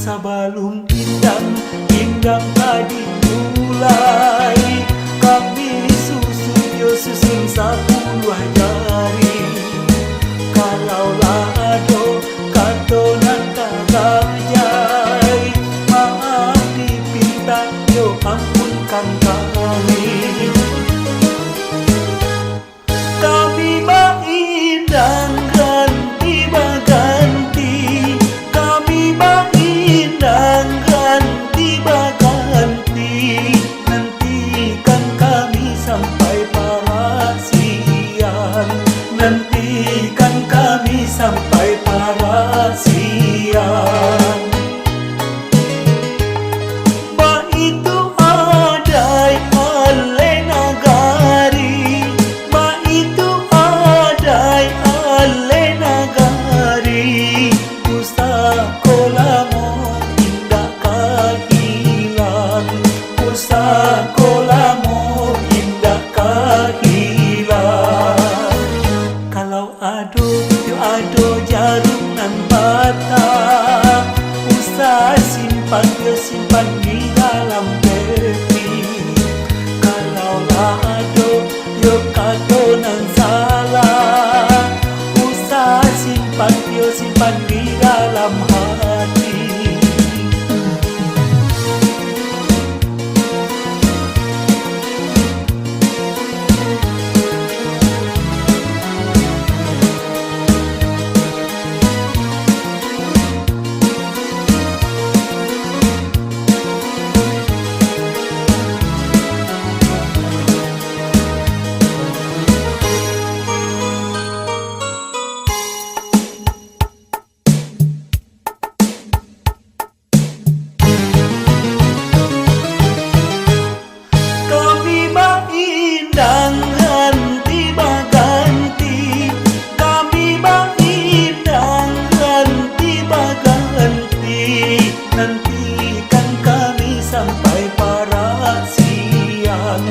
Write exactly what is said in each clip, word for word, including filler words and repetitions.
Sabalum indang, indang ka dimulai, kami susun yo susun sapuluah jari. Kalau lah ado kato nan tarajai, maaf dipintak yo ampunkan kami. Kami baindang ganti baganti, kami baindang ganti baganti. Nantikan kami sampai parak siang, nantikan kami sampai parak siang. Baitu adaik aleh nagari, baitu adaik aleh nagari. Pusako lamo indak ka hilang, pusako lamo indak ka hilang. Kalau ado, yo ado jarum nan patah, usah simpan, yo simpan di dalam peti. Kalau lah ado, yo kato nan salah, usah simpan, yo simpan di dalam hati. Kami baindang ganti baganti, kami baindang ganti baganti. Nantikan kami sampai parak siang,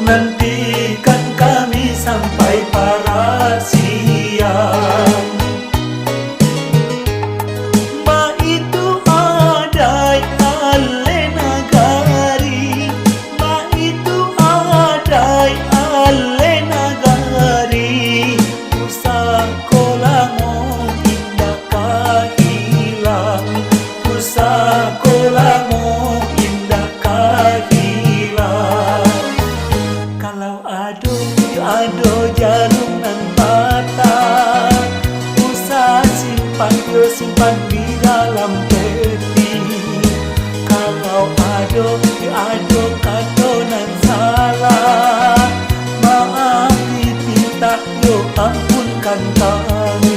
nantikan kami sampai parak siang. Baitu adaik aleh nagari, baitu adaik aleh nagari. Pusako lamo indak ka hilang, pusako lamo indak ka hilang. Kalau ado, yo ado jarum nan patah, usah simpan, yo simpan di dalam peti. Kalau ado, yo ado kato nan salah, maaf dipintak, yo ampunkan kami.